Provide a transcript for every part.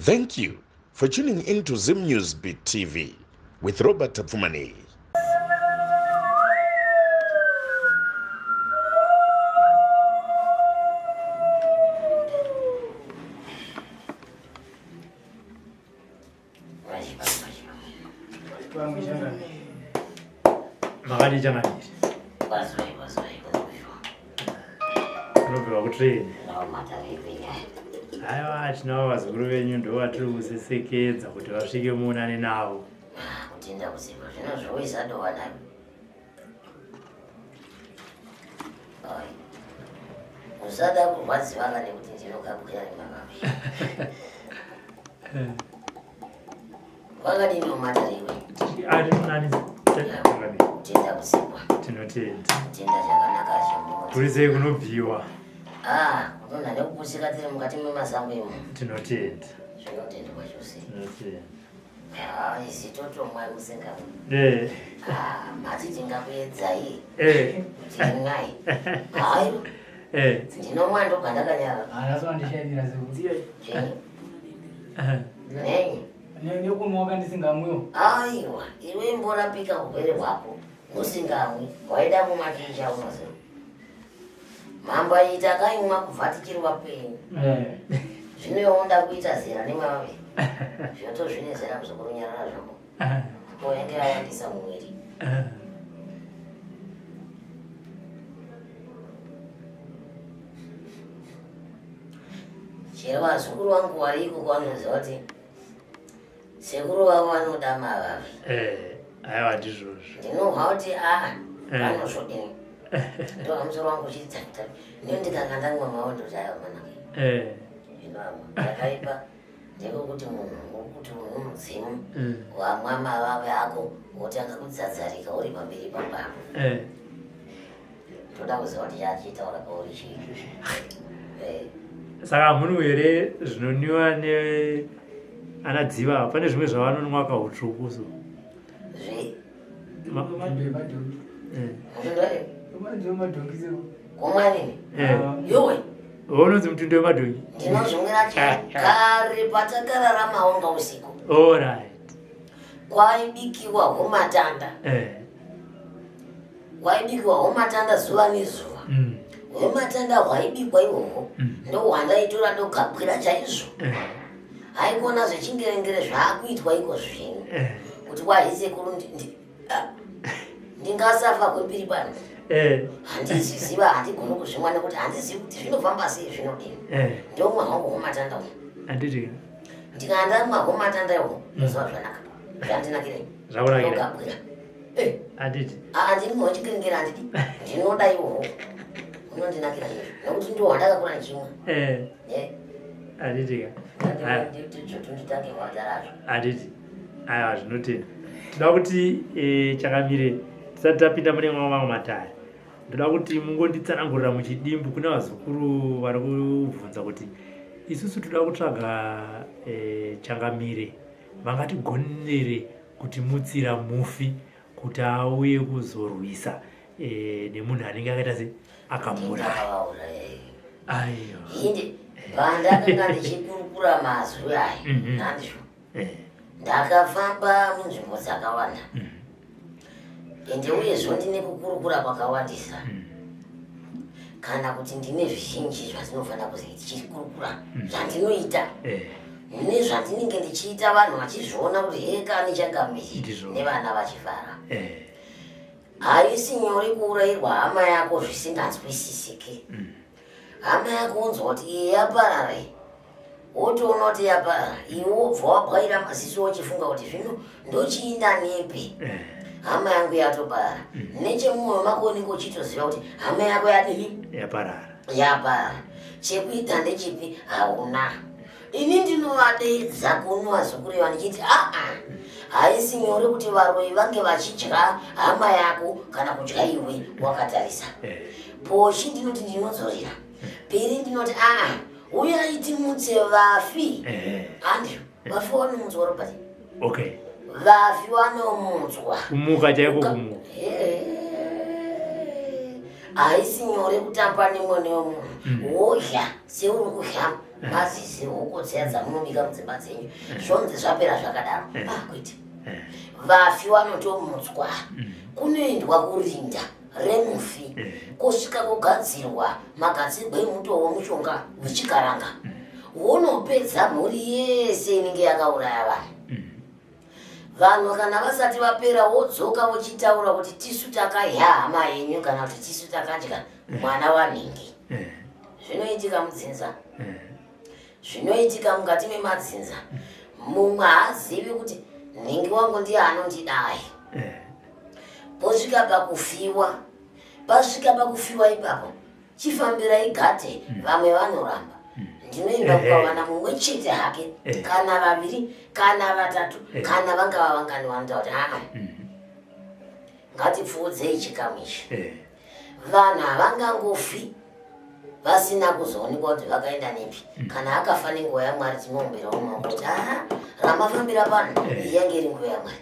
Thank you for tuning in to Zim News Beat TV with Robert Tapfumaneyi. Makadii changamire? Unobviwa kutrain. Aiwa tinavo vazukuru venyu ndo vatiri kusesekedza kuti vasvike muonane navo. Kutenda kuziva zvino zvoisa dovana. Usada kurwadziwa kana nekuti ndinokabwira nemavavi. Wakadini umatariwe? Ari munani Tenda kusikwa. Tinotenda. Tenda zvakanaka zvemunhu. Kuri sei kunobviwa? Ah, kunonha nekupusika tiri mukati memasango imo. Tinotenda. Zvinotendwa chose. Tinotenda. Ah, isi totomwa musinga. Eh. Ah, mati tingakuedzai. Eh. Tingai. Hayi. Eh. Ndinomwa ndobva ndakanyara. Ah, naso andishainira sekuru. Chii? Nei? Nekunwa kandisingamwiwo. Aiwa, iwe imborapika urwere hwako usingamwi. Waida kumwa chii chaunoziva? Mambo aita akaimwa kubva tichiri vapenyu. Eh. Zvino iwe unoda kuita zera nemave. Zvotozvine zera muzukuru nyarara zvako. Oenge awandisa muviri. Chero vazukuru vangu vari ikoko vanoziva kuti sekuru vavo vanoda mavavi. Eh, aiwa ndizvozvo. Ndinohwa kuti a Eh. vanozvodini. Ndoha musoro wangu uchiti tapi tapi. Ndiyo ndikanga ndamwa mawo ndoti aiwa manake. Eh. Zvino chakaipa ndekekuti munhu uri kuti uri mudzimu wamwa mavave ako wotanga kudzadzarika uri pamberi pababa. Eh. Toda kuziva kuti chaachitaura pauri chii. Eh. Saka hamunwi here zvinonwiwa ne ana dziva pane zvimwe zvavanonwa kautsvuku so. Zve. Madhongi. Eh. Madhongi sekuru. Kumwa nini? Eh. Yowe. Unonzi mutundo wemadhongi. Ndinozvimwira kare patakararamawo ngausiku. All right. Kwaibikiwa humatanda. Eh. Kwaibikiwa humatanda zuva nezuva. Humatanda hwaibikwa ihwohwo ndohwandaitora ndogabwira chaizvo. Eh. Haikona zvechingerengere zvaakuitwa iko zvino. Eh. Kuti kwahi sekuru ndingasafa kwembiri pano. Eh. Handiziziva, handigoni kuzvimwa nekuti handizivi kuti zvinofamba sei zvinodini. Eh. Ndomwa hangu humatanda uhu. Handiti. Ndikandamwa humatanda uhu ndoziva zvanaka. Zvandinakirei. Zvakunakira. Ndogabwira. Eh. Handiti. Handimwe wechikiringiri handidi. Ndinoda iwowo. Unondinakira izvo. Nekuti ndiwo wandakakura ndichimwa. Eh. Eh. Handiti ka. Nditange hwadarazvo. Handiti. Aiwa zvinotenda. Tinoda kuti eh, chakamire tisati tapinda mune mamwe mamwe matare. Ndoda kuti mungonditsanangurira muchidimbu kune vazukuru vari kubvunza kuti isusu toda kutsvaga eh, changamire vangatigonere kutimutsira mufi kuti auye kuzorwisa eh, nemunhu anenge akaita se akamuuraya. Ndakavauraya. Aiwa. Hinde pandakanga ndichikurukura mazwi aya handizvo. Eh. Ndakafamba munzvimbo dzakawanda. Ende uyezvo ndine kukurukura kwakawandisa. Kana kuti ndine zvizhinji zvandinofanira kuzi tichikurukura zvandinoita. Eh. Nezvandinenge ndichiita vanhu vachizviona kuti hekani changamire Ndizvo. nevana vachifara. Eh. Haisi nyore kuurayirwa hama yako zvisinganzwisisiki. Hama yako wonzwa kuti iyi yaparara iyi. Wotoona kuti yaparara. Iwe wobva wabwaira maziso uchifunga kuti zvino ndochiinda nepi. Eh. Hama yangu yatoparara. Nechemumwoyo mako unenge uchitoziva kuti hama yako yadini? Yaparara. Yaparara. Chekuita ndechipi? Hauna. Ini ndinovadeedza kuno vazukuru ava ndichiti aa haisi nyore kuti varoyi vange vachidya hama yako kana kudya iwe wakatarisa. Eh. Poshi ndinoti ndinodzorera. Piri ndinoti aa uyai timutse vafi. Eh. Andrew, vafi vanomutswa Robert. Okay. Vafi vanomutswa. Kumuka chaiko kumuka. Eh. Haisi nyore kutamba nemwana wemunhu. Wodya seuri kudya Mazizi huku dziya dzamunobika mudzimba dzenyu, zvonzi zvapera zvakadaro. Ah, kwete. Vafi vanotomutswa, kunoendwa kurinda remufi, kusvika kugadzirwa magadzirwo emuto womushonga wechikaranga, wonopedza mhuri yese inenge yakauraya vanhu. Vanhu kana vasati vapera, wodzoka vochitaura kuti tisu takadya hama yenyu, kana kuti tisu takadya mwana wanhingi. Zvinoitika mudzinza, zvinoitika mukati memadzinza. Mumwe haazivi kuti nhingi wangu ndiye anondidai. Posvika pakufiwa, pasvika pakufiwa ipapo, chifambirai gate. Vamwe vanoramba. Ndinoimba kukawana mumwe chete hake, kana vaviri, kana vatatu, kana vangava vangani, vanoita kuti aa, ngatipfuudzei chikamu ichi. Vanhu havangangofi vasina kuzoonekwa kuti vakaenda nepi. Kana akafa nenguva yaMwari, tinoomberawo maoko kuti aa, ramafambira pano, iyi yange iri nguva yaMwari.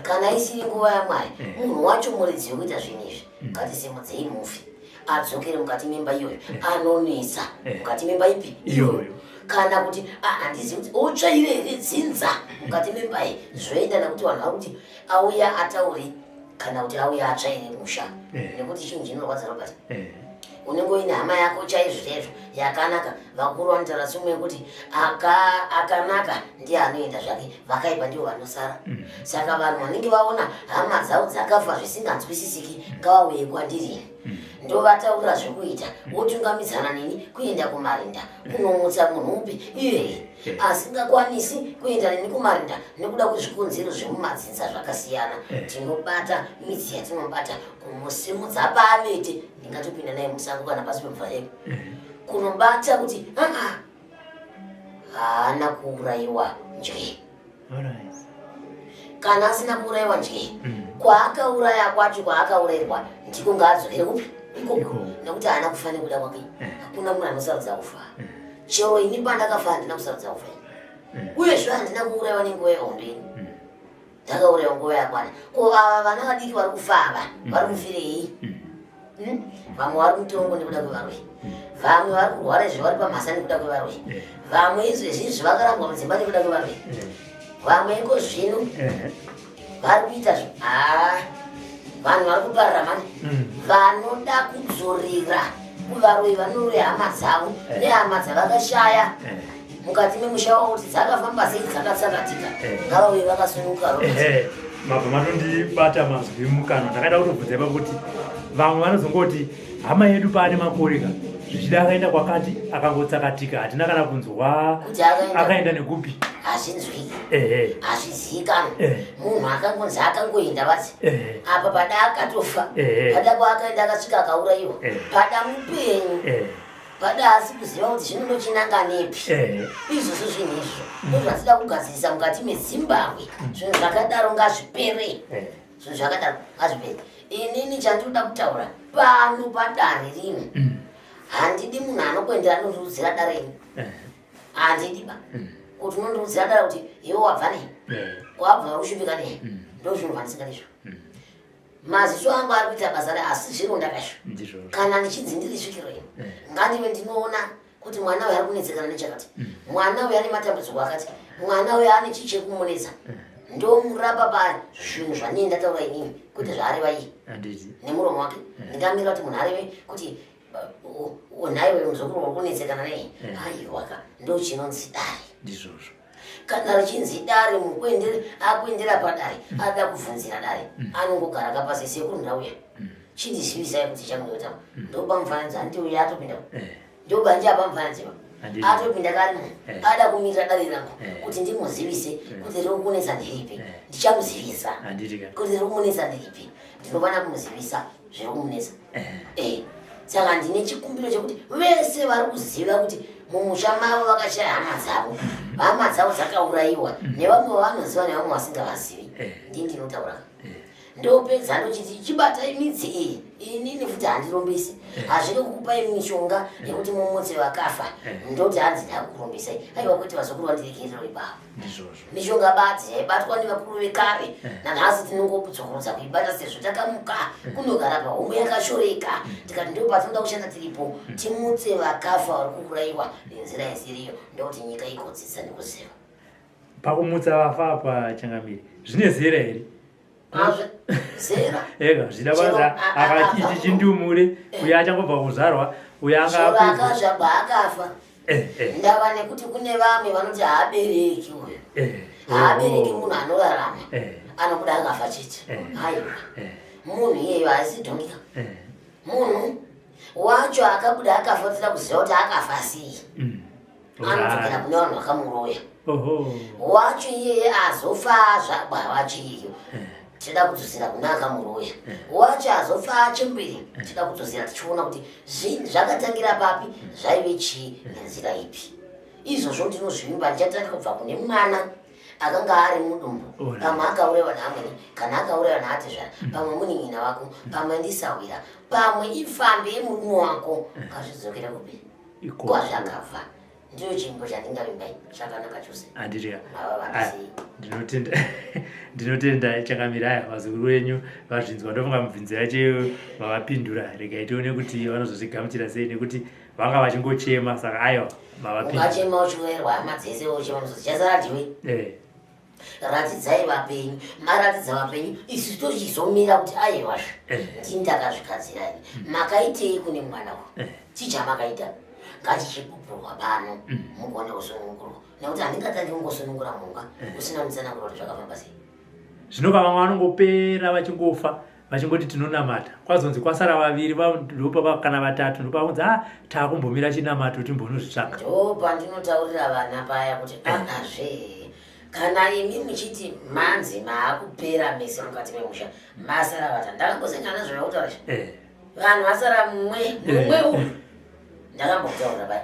Kana isiri nguva yaMwari, munhu wacho muridzi wekuita zvinhu izvi, ngatisimudzei mufi adzokere mukati memba iyoyo, anonetsa mukati memba ipi? Iyoyo. Kana kuti ah, handizivi kuti otsvaire here dzinza mukati memba iyi. Zvoenda nekuti vanhu vari kuti auya ataure kana kuti auya atsvaire musha. Nekuti chinhu chinorwadza, Robert, unenge uine hama yako chaizvo chaizvo yakanaka. Vakuru vanotaura tsumo yekuti akanaka ndiye anoenda zvake, vakaipa ndivo vanosara. Saka vanhu vanenge vaona hama dzavo dzakafa zvisinganzwisisiki, ngavauye kwandiri, ndovataurira zvekuita, wotungamidzana neni kuenda kumarinda kunomutsa munhu upi iyeye asingakwanisi kuenda neni kumarinda nekuda kwezvikonzero zvemumadzinza zvakasiyana. Tinobata midzi yatinobata kumusimudza paavete. Ndingatopinda naye musango kana pasi pemvura yepo kunobata kuti aa, haana kuurayiwa nje. Kana asina kuurayiwa nje, kwaakauraya kwacho, kwaakaurayirwa ndiko ngaadzokere kupi? Ikoko. Ikoko. Nekuti haana kufa nekuda kwake. Hakuna munhu anosarudza kufa. Chero ini pandakafa handina kusarudza kufa ini. Uyezve handina kuurayiwa nenguva yehondo ini, ndakaurayiwa nguva yakwana. Ko ava vana vadiki vari kufa ava, vari kufirei? Vamwe vari mutongo nekuda kwevaroyi, vamwe vari kurwara izvi vari pamhasa nekuda kwevaroyi, vamwe izvezvizvi vakarambwa mudzimba nekuda kwevaroyi, vamwe iko zvino vari kuita haa, vanhu vari kuparara mani. Vanoda kudzorera kuvaroyi vanoroya hama dzavo nehama dzavakashaya mukati memusha wavo kuti dzakafamba sei, dzakatsakatika, ngavauye vakasununguka, Robert. Ehe, mabva matondibata mazwi mukanwa. Ndakaida kutobvunza ipapo kuti vamwe vanozongoti hama yedu paane makore ka, zvichida akaenda kwakati, akangotsakatika, hatina kana kunzwa kuti akaenda akaenda nekupi. Hazvinzwiki. Hazvizivikanwi. Munhu akangonzi akangoenda vati apa pada akatofa, pada kwaakaenda akasvika akaurayiwa, pada mupenyu, pada asi kuziva kuti zvino ndochinanga nepi. Izvozvo zvinhu izvo ndozvatida kugadzirisa mukati meZimbabwe. Zvinhu zvakadaro ngazvipere. Zvinhu zvakadaro ngazvipere. Inini chandinoda kutaura pano padare rino, handidi munhu anokuendera anondiudzira dare ini. Handidi ba kuti unondiudzira dare kuti iwe wabva nei, wabva ushupika nei. Ndo zvinhu zvandisingadi. Maziso angu ari kuita basa re asi zvironda kasho. Ndizvozvo. Kana ndichinzi ndiri svikiro ini, ngandive ndinoona kuti mwana uyu ari kunetsekana nechakati, mwana uyu ane matambudziko akati, mwana uyu ane chii chekumunetsa, ndomurapa pazvinhu zvanini ndataura inini, kwete zvaareva iye nemuromo wake. Ndingamira kuti munhu areve kuti nhaiwe muzukuru uri kunetsekana nei? Aiwaka, ndo chinonzi dare. Ndizvozvo. Kana richinzi dare, mukuendere akuendera padare, ada kubvunzira dare, anongogara kapasi, sekuru ndauya, chindizivisai kuti chamunoita. Ndopa mufananidzo, handiti uyu atopinda, ndobanje apa mufananidzo, atopinda karimo, ada kumirira dare rangu kuti ndimuzivise kuti riri kunetsa ndiripi. Ndichamuzivisa Handiti ka. kuti riri kumunetsa ndiripi. Ndinofana kumuzivisa zviri kumunetsa. Saka ndine chikumbiro chekuti vese vari kuziva kuti mumusha mavo vakashaya hama dzavo, hama dzavo dzakaurayiwa, nevamwe vavanoziva nevamwe vasingavazivi, ndii ndinotaura. Ndopedza ndochiti chibatai midzi iyi, inini futi handirombesi, hazvidi kukupai mishonga yekuti mumutse vakafa, ndoti hanzi ndakurombesai. Aiwa kwete vazukuru, vandiregerero ipapo. Ndizvozvo. Mishonga badzi yaibatwa nevakuru vekare, nanhasi tinongobvunza kuibata sezvo takamuka kunogara pahomwe yakashoreka, tikati ndo patinoda kushanda tiripo, timutse vakafa vari kuurayiwa nenzira isiriyo, ndokuti nyika igodzidza nekuziva. Pakumutsa vafa apa, changamire, zvine zera here? Azve zera. Ega zvida Chero kwanza akati ichi chindumure, uyo achangobva kuzvarwa, uyo chero anga akazvagwa akafa. Ndava nekuti kune vamwe vanoti haabereki uyu, haabereki munhu anorarama, anobuda akafa chete. Aiwa, munhu iyeyo haisi dhongika. Munhu wacho akabuda akafa, tida kuziva kuti akafa sei. Anodzokera kune vanhu vakamuroya. Wacho iyeye azofa azvagwa wacho iyeyo, tida kudzosera kune akamuroya. Wacho azofa achemberi, tida kudzosera tichiona kuti zvinhu zvakatangira papi, zvaive chii, nenzira ipi. Izvozvo ndinozvivimba. Ndichatanga kubva kune mwana akanga ari mudumbu. Pamwe akaurayiwa naamweni, kana akaurayiwa naatezvara, pamwe munin'ina wako, pamwe ndisahwira, pamwe ifambe yemurume wako, ngazvidzokere kupi? Ikoko. Kwazvakabva. Ndiyo chimbo chandingavimbai chakanaka chose. Handiti? Mava vandisei. Ndinotenda, ndinotenda changamire. Aya vazukuru venyu vazvinzwa, ndofunga mibvunzo yacho mavapindura. Regai tione kuti vanozozvigamuchira sei, nekuti vanga vachingochema, saka aiwa, mavapindura. Ungachema uchiurayirwa hama dzese, uchema musodzi, chasara ndiwe. Ratidzai vapenyu, maratidza vapenyu, isu tochizomira kuti aiwazve ndini ndakazvigadzira ini. Makaitei kune mwana uyu? Chii chamakaita ngachichipupurwa pano, mugone kusunungurwa, nekuti handingatangi kungosunungura mhuka usina kunditsanangura kuti zvakafamba sei. Zvino vamwe vanongopera vachingofa vachingoti tinonamata, kwazonzi kwasara vaviri ndopava kana vatatu, ndopakunzi a taakumbomira chinamato timbonozvitsvaka. Ndo pandinotaurira vana paya kuti aazve kana imi muchiti manzi maakupera mese mukati memusha, masara vata, ndakambosangana nazvo zvakutaura izvi. Vanhu vasara mumwe mumwe uyu, ndakambokutaurira paya,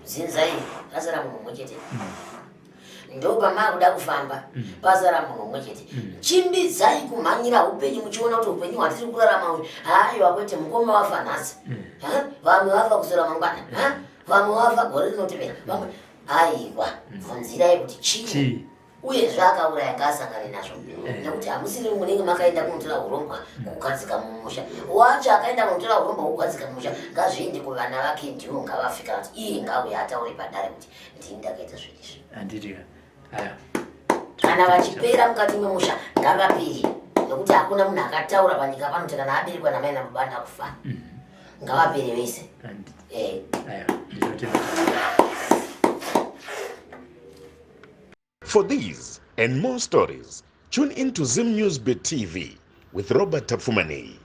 zinza iri rasara munhu mumwe chete, ndo pamaakuda kufamba, pasara munhu mumwe chete. Chimbidzai kumhanyira upenyu muchiona kuti upenyu hwatiri kurarama uyu, haiwa kwete, mukoma wafa nhasi. Ha? Vamwe vafa kusora mangwana. Ha? Vamwe vafa gore rinotevera, vamwe aiwa. Bvunzirai kuti chii? Chii? Uyezve akauraya ngaasangane nazvo, nekuti hamusiri munenge makaenda kunotora urombwa kugadzika mumusha. Wacho akaenda kunotora urombwa kugadzika mumusha, ngazviende kuvana vake, ndivo ngavafe, kana kuti iye ngauye ataure padare kuti ndini ndakaita zvinhu izvi. Handiti? Aya. Kana vachipera mukati memusha ngavapere, nekuti hakuna munhu akataura panyika pano kuti kana aberekwa namai nababa ndakufa. Ngavapere vese. Aya, ndinotenda. For these and more stories, tune in to Zim News Bit TV with Robert Tafumani.